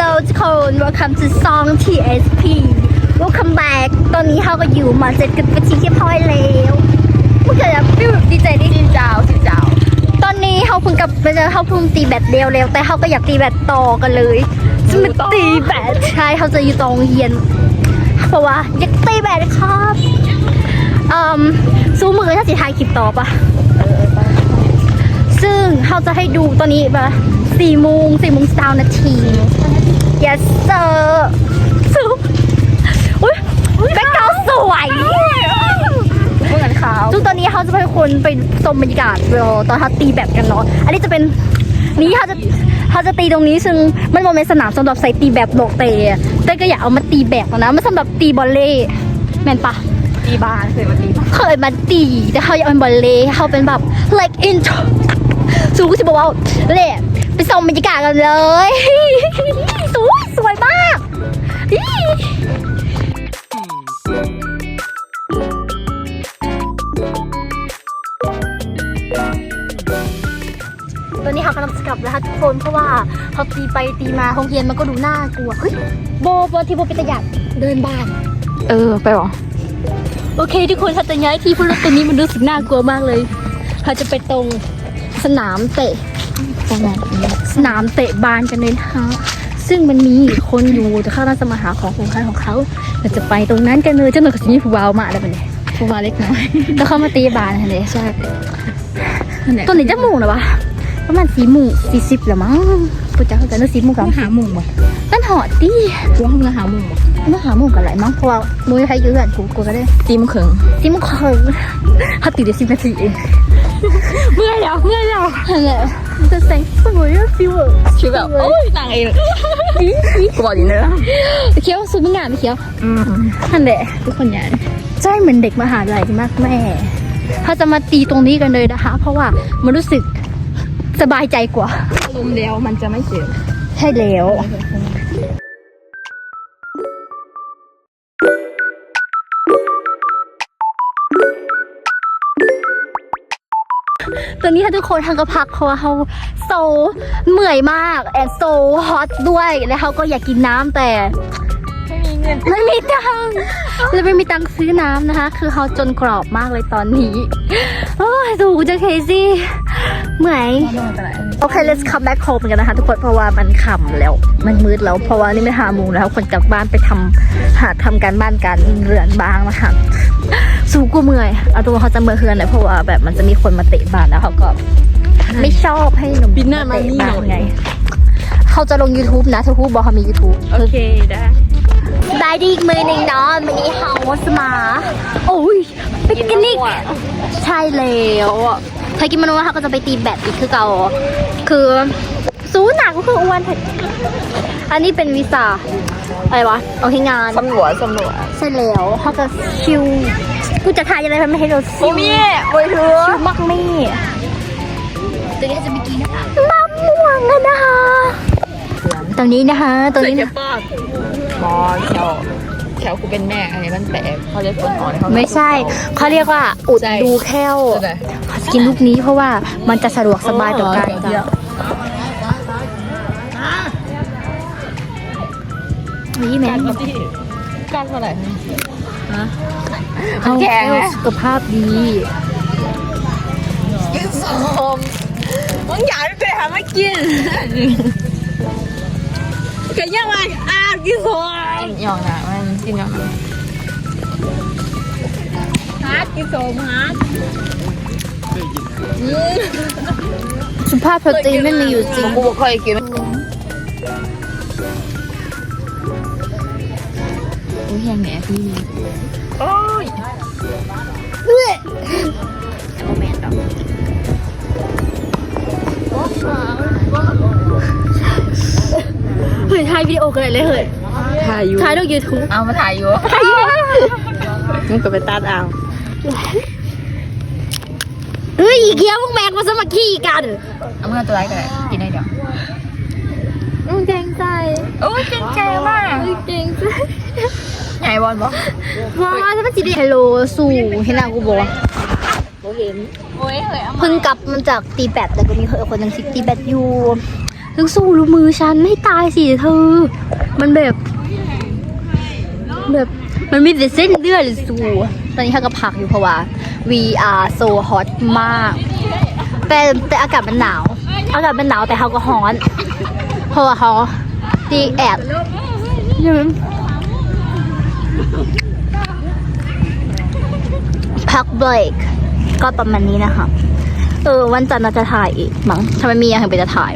Hello ທຸກຄົນ welcome to Song ທີເອສພີ welcome back ຕອນນີ້ເຮົາກໍຢູ່ມາເຈັດກັນເປັນທີ່ຮຽບຮ້ອຍແລ້ວ ມັນກໍແບບຟີລດີໃຈເດ ຊິນເຈົ້າ ຊິນເຈົ້າ ຕອນນີ້ເຮົາເພິ່ງກັບມາຈາກ ເຮົາເພິ່ງຕີແບດແລ້ວ ແລ້ວ ແຕ່ເຮົາກໍຢາກຕີແບດຕໍ່ກັນເລີຍ ຊິມາຕີແບດ ໃຊ່ ເຮົາຈະຢູ່ຕໍ່ໂຮງຮຽນ ເພາະວ່າຢາກຕີແບດຄັບ ອືມ ຊູມື້ເຮົາຊິຖ່າຍຄລິບຕໍ່ປະ ເອີ ເອີ ໄປ ຊຶ່ງເຮົາຈະໃຫ້ດູຕອນນີ້ວ່າສີ່ໂມງ ສີ່ໂມງຊາວນາທີ yes sir ຊູ ອຸ້ຍ ແບັກກຣາວສວຍ ເບິ່ງກັນຂາວ ຊຶ່ງຕອນນີ້ເຮົາຈະພາທຸກຄົນໄປຊົມບັນຍາກາດ ຕອນເຮົາຕີແບດກັນເນາະ ອັນນີ້ຈະເປັນ ນີ້ເຮົາຈະ ເຮົາຈະຕີຕົງນີ້ ຊຶ່ງມັນບໍ່ແມ່ນສະໜາມສຳລັບໃສ່ຕີແບດດອກ ແຕ່ ແຕ່ກໍຢາກເອົາມາຕີແບດນະ ມັນສຳລັບຕີບອນເລ ແມ່ນປະ? ຕີບານ ເຄີຍມາຕີບານ ເຄີຍມາຕີ ແຕ່ເຮົາຢາກເປັນບອນເລ ເຮົາເປັນແບບ like into ສູ ຊິບໍ່ເວົ້າ ແລະ ໄປຊົມບັນຍາກາດກັນເລີຍ ສວຍ ສວຍມາກ ຕອນນີ້ເຮົາກຳລັງຈະກັບແລ້ວທຸກຄົນ ເພາະວ່າເຮົາຕີໄປຕີມາ ໂຮງຮຽນມັນກໍດູໜ້າກົວ ເຮີ້ຍ ບໍ່ ບໍ່ ທີ່ບໍ່ເປັນຕາຢ້ານ ເດີ່ນບ້ານ ເອີ ໄປບໍ່? ໂອເຄທຸກຄົນ ເຮົາຈະຍ້າຍທີ່ ເພາະວ່າຕົງນີ້ມັນຮູ້ສຶກໜ້າກົວມາກເລີຍ ເຮົາຈະໄປຕົງສະໜາມເຕະ ສະໜາມເຕະບານກັນເລີຍນະ ຊຶ່ງມັນມີຄົນຢູ່ ແຕ່ເຂົາໜ້າຈະມາຫາຂອງສຳຄັນຂອງເຂົາ ເຮົາຈະໄປຕົງນັ້ນກັນເລີຍ ຈັກໜ່ອຍກໍຊິມີຜູ້ບ່າວມາແລ້ວບັດນີ້ ຜູ້ບ່າວເລັກນ້ອຍ ແລ້ວເຂົາມາເຕະບານຫັ້ນເດ້ ໃຊ່ ຕອນນີ້ຈັກໂມງແລ້ວວະ? ປະມານສີ່ໂມງສີ່ສິບແລ້ວມັງ ບໍ່ຈັກຄືກັນເນາະ ສີ່ໂມງສາມສິບ ຫ້າໂມງບໍ່? ມັນຮອດຕິ ກວ່າເຮົາເມືອຫ້າໂມງບໍ່? ເມືອຫ້າໂມງກໍໄດ້ມັງ ເພາະວ່າບໍ່ມີໃຜຢູ່ເຮືອນ ກູ ກູກໍໄດ້ ສີ່ໂມງເຄິ່ງ ສີ່ໂມງເຄິ່ງ ເຮົາຕື່ນໄດ້ສິບນາທີເອງ ເມື່ອຍແລ້ວ ເມື່ອຍແລ້ວ ຫັ້ນແຫຼະ ຈະແຊງ ໂອ້ຍ ຟີວ ຄືແບບ ໂອ້ຍ ນາງເອງ ກູບອກດີເດີ ຂຽວ ສູບງາມຂຽວ ອືມ ຫັ້ນແຫຼະ ທຸກຄົນໃຫຍ່ ໃຈເໝືອນເດັກມະຫາໄລມາກແມ່ ເຮົາຈະມາຕີຕົງນີ້ກັນເລີຍນະຄະ ເພາະວ່າມັນຮູ້ສຶກສະບາຍໃຈກວ່າ ລົມແລ້ວມັນຈະໄມ່ເຈັບ ໃຊ່ແລ້ວ ຕອນນີ້ເຮົາທຸກຄົນເຮົາກໍພັກ ເພາະວ່າເຮົາໂຊເມື່ອຍມາກ ແອນໂຊຮອດດ້ວຍ ແລະເຮົາກໍຢາກກິນນ້ຳ ແຕ່ໄມ່ມີເງິນ ໄມ່ມີຕັງ ແລະໄມ່ມີຕັງຊື້ນ້ຳນະຄະ ຄືເຮົາຈົນກຣອບມາກເລີຍຕອນນີ້ ໂອ້ຍ ສູ ຈະເຄຊີ້ ເມື່ອຍ ໂອເຄ let's come back home ກັນນະຄະທຸກຄົນ ເພາະວ່າມັນຄ່ຳແລ້ວ ມັນມືດແລ້ວ ເພາະວ່ານີ້ແມ່ນຫ້າໂມງແລ້ວ ຄວນກັບບ້ານໄປທຳ ຫາທຳການບ້ານການເຮືອນບ້າງນະຄະ ສູ ກູເມື່ອຍ ເອົາຕົວເຮົາຈະເມືອເຮືອນແຫຼະ ເພາະວ່າແບບມັນຈະມີຄົນມາເຕະບານ ແລ້ວເຮົາກໍໄມ່ຊອບໃຫ້ໜຸ່ມ ປິດໜ້າມານີ້ໜ້ອຍ ເຮົາຈະລົງ YouTube ນະ ເຮົາຮູ້ບໍ່ ເຮົາມີ YouTube ໂອເຄ ໄດ້ ສະບາຍດີອີກມື້ໜຶ່ງເນາະ ມື້ນີ້ເຮົາຈະມາ ໂອ້ຍ ໄປກິນອີກ ໃຊ່ແລ້ວ ຖ້າກິນມາໂນ ເຮົາກໍຈະໄປຕີແບດອີກຄືເກົ່າ ຄື ສູໜ້າກູຄືອ້ວນແທ້ ອັນນີ້ເປັນວິຊາ ອະໄລວະ ໂອເຄ ງານ ສຳຫຼວດ ສຳຫຼວດ ໃຊ່ແລ້ວ ເຮົາກໍຊິວ ກູຈະຖ່າຍຈັ່ງໃດມັນເຫັນວ່າຊິວ ບໍ່ມີ ບໍ່ຖື ຊິວມັກມີ ຕອນນີ້ເຮົາຈະໄປກິນມະມ່ວງກັນນະຄະ ຕອນນີ້ນະຄະ ຕອນນີ້ນະ ບໍ່ ແຂ້ວ ແຂ້ວກູເປັນແມ່ ອັນນີ້ມັນແຕກ ເຂົາເລີຍເປີດອອກ ໄມ່ໃຊ່ ເຂົາຮຽກວ່າອຸດ ໃຊ່ ດູແຂ້ວ ໃຊ່ ເຂົາຈະກິນລູກນີ້ ເພາະວ່າມັນຈະສະດວກສະບາຍຕໍ່ການ ອໍ ເຈົ້າ ນີ້ແມ່ນ ກັນເທົ່າໃດ? ຮະ? ເຮົາແຂງ ເຮົາສຸຂະພາບດີ ກິນສົ້ມ ມຶງຢ່າໄປຫາມາກິນ ກະຍັງວ່າ ອາ ກິນສົ້ມ ກິນຫຍັງນະ ມັນກິນຫຍັງນະ ຫາກິນສົ້ມ ຫາ ສຸຂະພາບໂປຣຕີນມັນມີຢູ່ຈິງ ກູບໍ່ຄ່ອຍກິນ ໂອ້ຍ ແຮງແດ່ ໂອ້ຍ ບໍ່ແມ່ນດອກ ເຮີ້ຍ ຖ່າຍວິດີໂອກໍໄດ້ເລີຍເຮີ້ຍ ຖ່າຍຢູ່ ຖ່າຍລົງຢູທູບ ເອົາມາຖ່າຍຢູ່ ຖ່າຍຢູ່ ມຶງກໍໄປຕັດເອົາ ເຮີ້ຍ ອີກແລ້ວ ມຶງແບກມາສາມັກຄີກັນ ເອົາເມືອຕົວໃດກໍໄດ້ ກິນໄດ້ດຽວ ອືມ ເກງໃຈ ໂອ້ຍ ເກງໃຈມາກ ເອີ ເກງໃຈ ໃຫຍ່ບໍ່ ບໍ່ ບໍ່ ວ່າແຕ່ມັນຊິໄດ້ ເຮລໂລ ສູ ເຫັນໜ້າກູບໍ່? ບໍ່ເຫັນ ໂອ້ຍ ເຮີ້ຍ ເພິ່ງກັບມາຈາກຕີແບດ ແລ້ວກໍມີເຮີ້ຍຄົນໜຶ່ງທີ່ຕີແບດຢູ່ ลูกสู้ลูกมือฉันไม่ตายสิเธอ มันแบบ แบบ มันมีแต่เส้นเลือดเลยสู ตอนนี้เฮาก็พักอยู่เพราะว่า we are so hot มาก แต่ แต่อากาศมันหนาว อากาศมันหนาวแต่เฮาก็ฮ้อน เพราะว่าเฮา ที่แอบ พักเบรก ก็ประมาณนี้นะคะ เออ วันจันทร์น่าจะถ่ายอีกมั้ง ถ้ามันมีอย่างอื่นไปจะถ่าย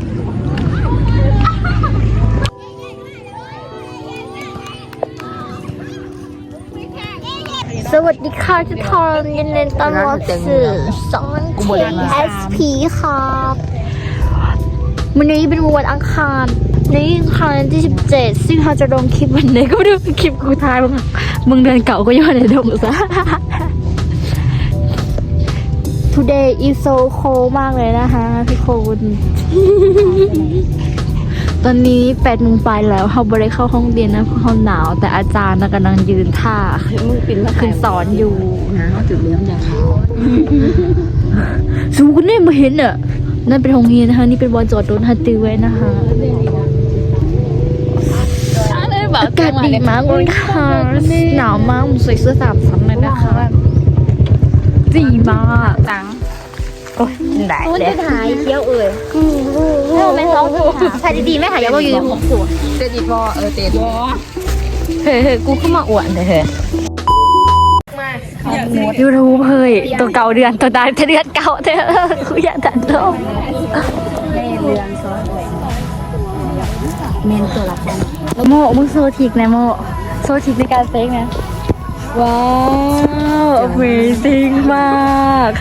สวัสดีค่ะทุกคน ยินดีต้อนรับสู่ช่อง เค เอส พี ค่ะ มื้อนี้เป็นวันอังคาร ในอังคารที่สิบเจ็ด ซึ่งเฮาจะลงคลิปวันนี้ ก็บ่ได้คลิปกูถ่ายมึง มึงเดือนเก่าก็ยังบ่ได้ลงซะ Today is so cold มากเลยนะคะทุกคน ตอนนี้แปดโมงปลายแล้ว เฮาบ่ได้เข้าห้องเรียนนะ เพราะเฮาหนาว แต่อาจารย์น่ะกำลังยืนท่า มึงปิ่นมา ขึ้นสอนอยู่ นะ เฮาจุดเลี้ยงอย่างขาว สูงกว่านี้บ่เห็นน่ะ นั่นเป็นห้องเรียนนะคะ นี่เป็นบ่อนจอดรถ หาจื่อไว้นะคะ อากาศดีมากเลยค่ะ หนาวมาก ผมใส่เสื้อสามชั้นเลยนะคะ ดีมาก ตัง โอ๊ย ได้ โอ้ย เลย จะถ่ายเคี้ยวเอ่ย เออ แม่ท้องถ่ายดีๆ แม่ถ่ายเดี๋ยวก็อยู่ในหัวขวด เตะดีบ่ เออ เตะบ่ เฮ้ยๆ กูขึ้นมาอ้วนเด้อเฮ้ย YouTube เฮ้ย ตัวเก่าเดือน ตัวตายแต่เดือนเก่าเด้อ กูอยากตัดต่อ แม่นตัวละคร โม มึงโชว์ทริกแหน่โม โชว์ทริกในการเฟกแหน่ ว้าว Amazing มาก